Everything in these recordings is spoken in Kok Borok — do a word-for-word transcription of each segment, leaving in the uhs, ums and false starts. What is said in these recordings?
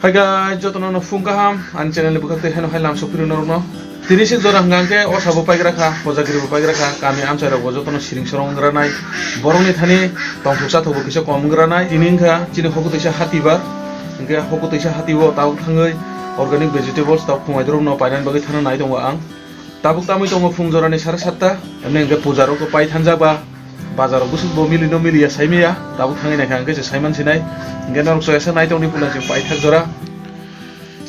Hi guys, jotono no phung kaham, ani channel ni bwkhak twi haino hai lam sokphuru norokno. Tini se jora hwnkha hwnkhe o sabo paigra kha, hojagiri bo paigra kha, kami amchai rok bo jotono siring sorong wngranai. Borok ni thani tongthok chathok bo kisa kom wngranai. Tini wngkha chini hokotwisa hatibar, hwnkhe hokotwisa hati o tabuk thangwi organic vegetables tabuk phungai dorok no painani bagwi thangna nai tongo ang. Tabuk tamwi tongo phung jorani sare satta, emni hwnkhe puja rok pai thanjak ba, bazar rok bwswk bo mili no miliya saimaya, tabuk thangwi naikha hwnkhe se saiman sinai, hwnkhe norok soyasa naitokni puila se paithak jora.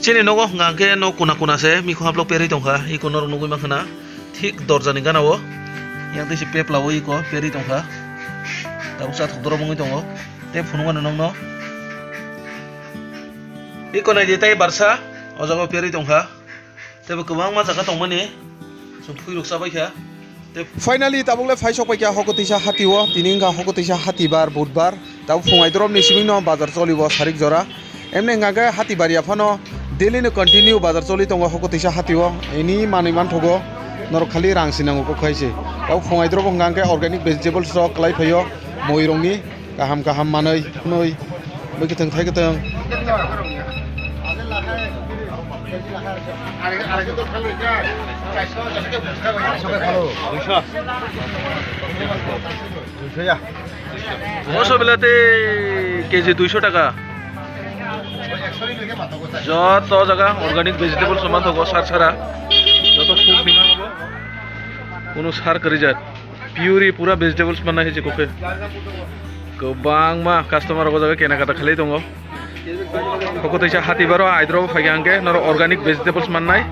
Chini nogo hwnkha hwnkhe nok kuna kuna se mikhu haplok perwi tongkha, iko norok nugwi mankha na, thik dorjani gana o, yang twi se pepla o iko perwi tongkha, tabuk chathok dorok wngwi tongo, tei phunukmano nokno, iko naidi tei barsa o jaga o perwi tongkha. Teibo kwbangma jaga tongmani chwng phuirok chabaikha. Tei finally tabukle phai sokpaikha hokotwisa hatio, tini wngkha hokotwisa hatibar, budbar. Tabuk phungai doromni simingno bazar cholibo sarik jora. Emni hwnkha khe hati bariya phano daily no continue bazar choli tongo hokotwisa hatio. Ini manwi manthogo norok khali rang sinango kok hai se. Tabuk phungai dorobo hwnkha khe organic vegetables rok kwlai phaio, moi rokni. Kaham kaham manwi, hwnwi, bwkhe thwng thai kwthwng. Moso belati keji duiso taka. Joto jaga organic vegetables man thogo sar sara. Joto food ni mango. Kuno sar kwrwi jat. Pure pura vegetables manna hai se kokhe. Kwbangma customer rok o jaga kena kata khalai tongo. Hokotwisa hati baro aidrobo phaikha hwnkhe norok organic vegetables mannai.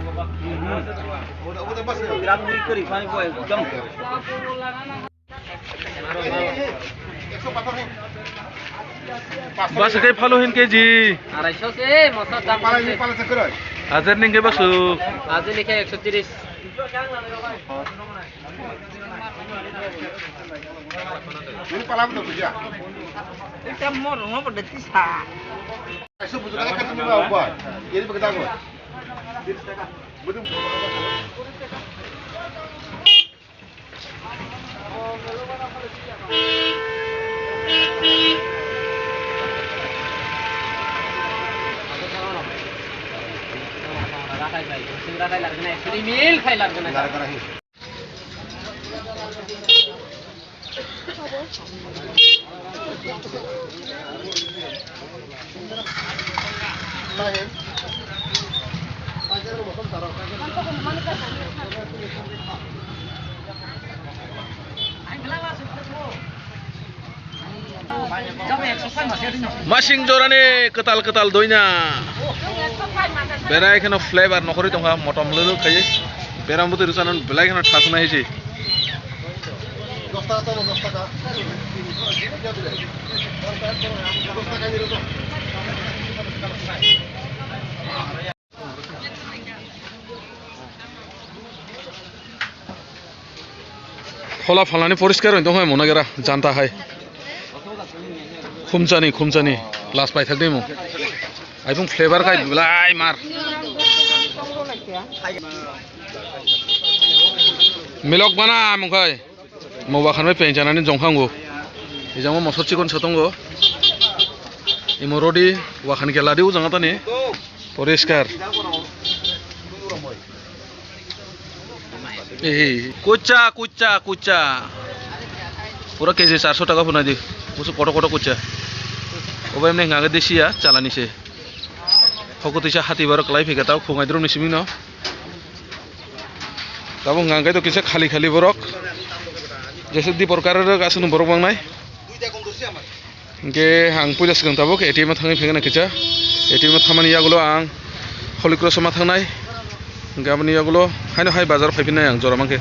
Bwswk khe phalo hin keji? Arai so se, moso dam se. Hajar ni hwnkhe bwswk? Hajar ni khe ekso tris. Ita mo rung mo pada tisa. Mil khai largana. Masing jorani kwtal kwtal doina. Berai kheno flavor nokhorwi tongkha, motom lwlwk khaiwi. Beram bwtwi rwchana belai kheno thasna hai se. Phola phalnani poriskar wng tongkha mona gera janta hai. Khumchani, khumchani, last paithak de mo. Aibung flavor khai belai mar. Milok bana mungkhai. Mo wakhan bai peng chanani jongkha ngo. Ijang mo mosor chikon sotongo. Imo rodi wakhan khe ladi ujang tani. Poriskar. Ei, kucha, kucha, kucha. Pura keji charso taka phunai di. Musu koto koto kucha. Obo emne hwnka khe desiya chalani se. Hokotwisa hati borok kwlai phikha tao khungai drumni simino. Tabuk hwnka khe to kisa khali khali borok. Jese di porkar rok aswkno borok bangnai. Hwnkhe ang puila swkang tabuk A T M o thangwi phaikha kisa. A T M o thamani yagulo ang Holy Cross o ma thangnai. Hwnkhe aboni yagulo haino hai bazar phaipinnai ang jora mankhe.